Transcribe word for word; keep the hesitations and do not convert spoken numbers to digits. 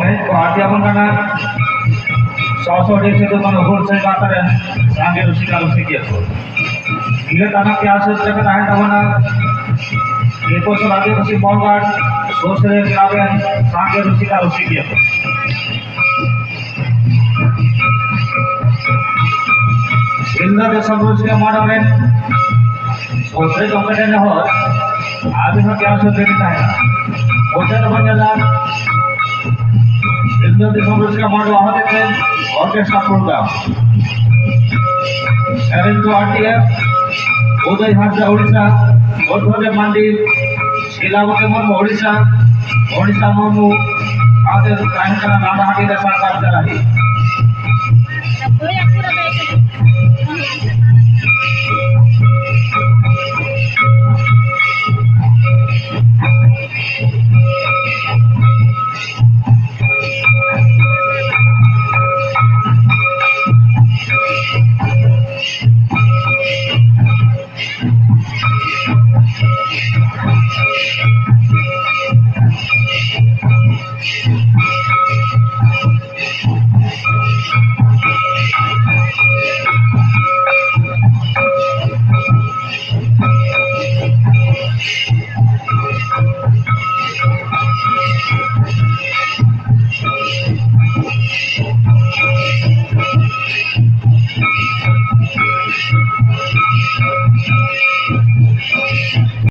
ᱮᱱᱮᱡ ᱠᱚ ᱟᱹᱰᱤ ᱟᱵᱚᱱ ᱠᱟᱱᱟ᱾ ᱥᱚ ᱥᱚ ᱰᱤ ᱥᱤᱫᱩ ᱠᱟᱹᱱᱦᱩ ᱦᱩᱞᱥᱟᱹᱭ ᱜᱟᱶᱛᱟ ᱨᱮᱱ ᱥᱟᱸᱜᱮ ᱨᱩᱥᱤᱠᱟ ᱨᱩᱥᱤᱠᱤᱭᱟᱹ ᱠᱚ᱾ ᱤᱱᱟᱹ ᱛᱟᱭᱱᱚᱢ ᱛᱮ ᱟᱥᱮᱥ ᱞᱮᱠᱟ ᱛᱟᱦᱮᱱ ᱛᱟᱵᱚᱱᱟ ᱫᱤᱠᱩ ᱥᱚᱨ ᱟᱹᱫᱤᱵᱟᱹᱥᱤ ᱢᱚᱦᱚᱞ ᱜᱟᱲ ᱥᱩᱥᱟᱹᱨᱤᱭᱟᱹ ᱠᱞᱟᱵᱽ ᱨᱮᱱ ᱥᱟᱸᱜᱮ ᱨᱩᱥᱤᱠᱟ ᱨᱩᱥᱤᱠᱤᱭᱟᱹ ᱠᱚ᱾ ᱥᱤᱞᱫᱟᱹ ᱫᱤᱥᱚᱢ ᱨᱩᱥᱤᱠᱟ ᱢᱚᱦᱚᱞ ᱨᱮᱱ ᱥᱚᱥᱨᱮ ᱜᱚᱢᱠᱮ ᱴᱷᱮᱱ ᱱᱮᱦᱚᱨ, ᱟᱹᱵᱤᱱ ᱦᱚᱸ ᱠᱮᱢᱯ ᱥᱮᱫ ᱨᱮᱵᱤᱱ ᱛᱟᱦᱮᱱᱟ᱾ ᱢᱩᱪᱟᱹᱫ ᱨᱮᱵᱚᱱ ᱧᱮᱞᱟ, ᱥᱤᱞᱫᱟᱹ ᱫᱤᱥᱚᱢ ᱨᱟᱹᱥᱠᱟᱹ ᱢᱟᱰᱣᱟ ᱦᱚᱛᱮᱛᱮ ᱚᱨᱠᱮᱥᱴᱨᱟ ᱯᱨᱳᱜᱨᱟᱢ᱾ ᱥᱮᱨᱮᱧ ᱠᱚ ᱟᱨ ᱴᱤ ᱮᱯᱷ, ᱩᱫᱚᱭ ᱦᱟᱸᱥᱫᱟ ᱳᱰᱤᱥᱟ, ᱢᱚᱫᱷᱩᱫᱮᱵ ᱢᱟᱱᱰᱤ, ᱥᱤᱞᱟᱵᱚᱛᱤ ᱢᱩᱨᱢᱩ ᱳᱰᱤᱥᱟ, ᱳᱰᱤᱥᱟ ᱢᱩᱨᱢᱩ, ᱥᱟᱶᱛᱮ ᱛᱟᱦᱮᱸ ᱠᱟᱱᱟ ᱱᱟᱰᱟᱦᱟᱴᱤ ᱨᱮ ᱥᱟᱨᱠᱟᱨ ᱪᱟᱞᱟᱦᱤ᱾